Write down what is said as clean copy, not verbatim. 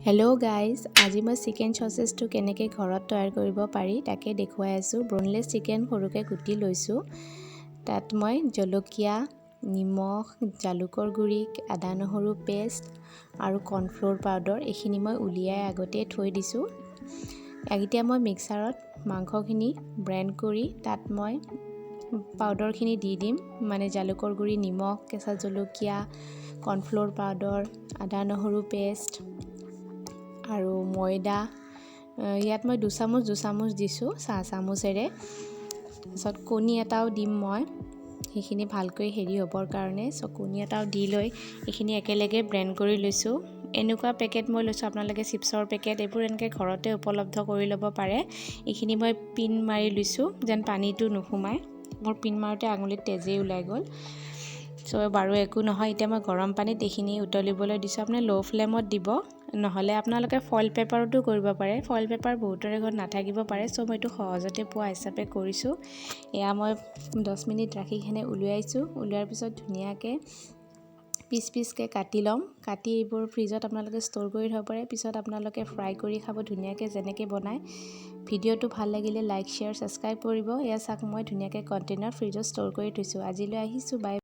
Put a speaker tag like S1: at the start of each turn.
S1: Hello' guys, আজি মই chicken চচেছটো কেনেকৈ ঘৰত তৈয়াৰ কৰিব পাৰি তাকে দেখুৱাই আছোঁ। বনলেছ চিকেন সৰুকৈ কুটি লৈছোঁ। তাত মই জলকীয়া, নিমখ, জালুকৰ গুড়ি, আদা নহৰু পেষ্ট আৰু কৰ্ণফ্ল'ৰ পাউডাৰ এইখিনি মই উলিয়াই আগতেই থৈ দিছোঁ। এতিয়া মই মিক্সাৰত মাংসখিনি ব্লেণ্ড কৰি তাত মই পাউডাৰখিনি দি দিম, মানে জালুকৰ গুড়ি, নিমখ, কেঁচা জলকীয়া, কৰ্ণফ্ল'ৰ পাউডাৰ, আদা নহৰু পেষ্ট আৰু ময়দা। ইয়াত মই দুচামুচ দুচামুচ দিছোঁ চাহ চামুচেৰে। তাৰপিছত কণী এটাও দিম মই, সেইখিনি ভালকৈ হেৰি হ'বৰ কাৰণে। চ' কণী এটাও দি লৈ এইখিনি একেলগে ব্লেণ্ড কৰি লৈছোঁ। এনেকুৱা পেকেট মই লৈছোঁ, আপোনালোকে চিপছৰ পেকেট এইবোৰ এনেকৈ ঘৰতে উপলব্ধ কৰি ল'ব পাৰে। এইখিনি মই পিন মাৰি লৈছোঁ যেন পানীটো নোসোমায়। মোৰ পিন মাৰোঁতে আঙুলিত তেজেই ওলাই গ'ল। চ' বাৰু একো নহয়। এতিয়া মই গৰম পানীত এইখিনি উতলিবলৈ দিছোঁ। আপুনি ল' ফ্লেমত দিব, নহ'লে আপোনালোকে ফইল পেপাৰতো কৰিব পাৰে। ফইল পেপাৰ বহুতৰে ঘৰত নাথাকিব পাৰে। চ' মই এইটো সহজতে পোৱা হিচাপে কৰিছোঁ। এয়া মই 10 মিনিট ৰাখি কিনে উলিয়াইছোঁ। উলিওৱাৰ পিছত ধুনীয়াকৈ পিচ পিচকৈ কাটি ল'ম। কাটি এইবোৰ ফ্ৰিজত আপোনালোকে ষ্ট'ৰ কৰি থ'ব পাৰে। পিছত আপোনালোকে ফ্ৰাই কৰি খাব ধুনীয়াকৈ যেনেকৈ বনায়। ভিডিঅ'টো ভাল লাগিলে লাইক, শ্বেয়াৰ, ছাবস্ক্ৰাইব কৰিব। এয়া চাওক, মই ধুনীয়াকৈ কণ্টেইনাৰ ফ্ৰিজত ষ্ট'ৰ কৰি থৈছোঁ। আজিলৈ আহিছোঁ, বাই।